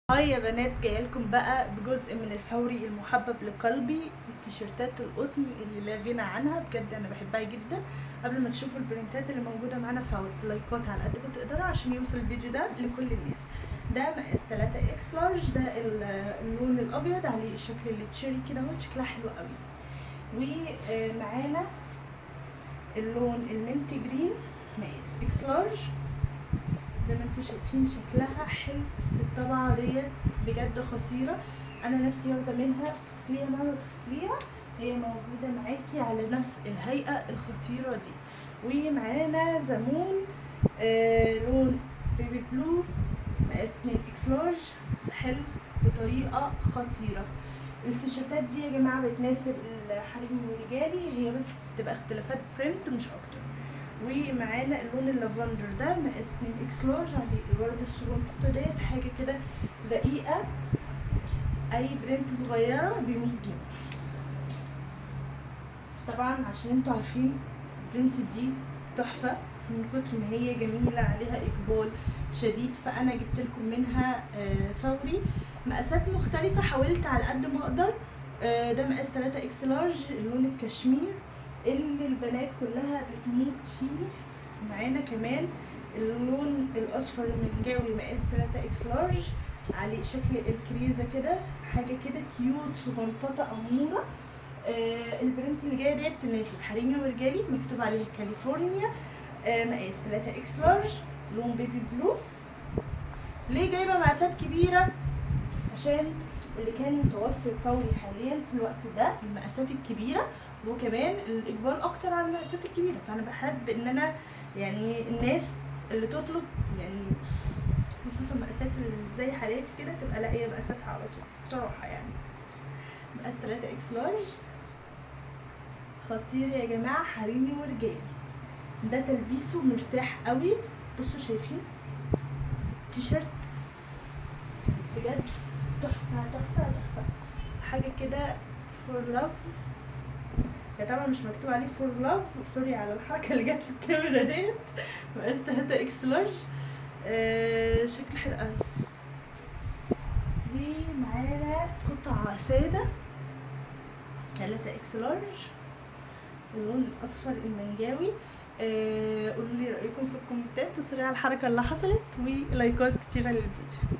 Hi يا بنات، جايلكم بقى بجزء من الفوري المحبب لقلبي، التيشيرتات القطن اللي لا غنى عنها. بجد انا بحبها جدا. قبل ما تشوفوا البرنتات اللي موجودة معانا فوري، لايكات على قد ما تقدروا عشان يوصل الفيديو ده لكل الناس. ده مقاس 3 X large، ده اللون الابيض عليه شكل ال cherry كده اهو، شكلها حلو قوي. ومعانا اللون ال mint green مقاس X large، زي ما انتم شايفين شكلها حلو. الطبعة ديت بجد خطيرة، انا نفسي واخدة منها. تغسليها مهما تغسليها هي موجودة معاكي على نفس الهيئة الخطيرة دي. ومعانا زمون لون baby blue مقاس 2 X large، حلو بطريقة خطيرة. التيشيرتات دي يا جماعة بتناسب الحريم والرجالي، هي بس بتبقى اختلافات print مش اكتر. ومعانا اللون اللافندر ده مقاس 2 X large، عليه الورد الصغنطوطه ديت، حاجة كده رقيقه، اي print صغيرة ب100 جنيه. طبعا عشان انتوا عارفين ال print دي تحفة من كتر ما هي جميله، عليها اقبال شديد، فانا جبت لكم منها فوري مقاسات مختلفه، حاولت على قد ما اقدر. ده مقاس 3 X large، اللون الكشمير اللي البنات كلها بتموت فيه. معانا كمان اللون الاصفر المنجاوي مقاس 3 X large، عليه شكل الكريزه كده، حاجة كده cute صغنططه اموره. ال print اللي جاية ديت تناسب حريمي ورجالي، مكتوب عليها كاليفورنيا، مقاس 3 X large، لون baby blue. ليه جايبه مقاسات كبيره؟ عشان اللي كان متوفر فوري حاليا في الوقت ده المقاسات الكبيره، وكمان الاقبال اكتر على المقاسات الكبيره، فانا بحب ان انا يعني الناس اللي تطلب يعني خصوصا مقاسات اللي زي حالاتي كده تبقى لاقيه مقاساتها على طول بصراحة. يعني مقاس 3 X large خطير يا جماعه، حريمي ورجالي. ده تلبيسه مرتاح قوي، بصوا شايفين تيشيرت بجد تحفة تحفة تحفة، حاجة كده for love. هي طبعا مش مكتوب عليه for love، sorry على الحركة اللي جت في الكاميرا ديت. مقاس 3 X large، شكل حلو قوي. ومعانا قطعة سادة 3 X large، اللون الاصفر المنجاوي. قولوا لي رايكم في الكومنتات، و sorry على الحركة اللي حصلت، ولايكات كتيرة للفيديو.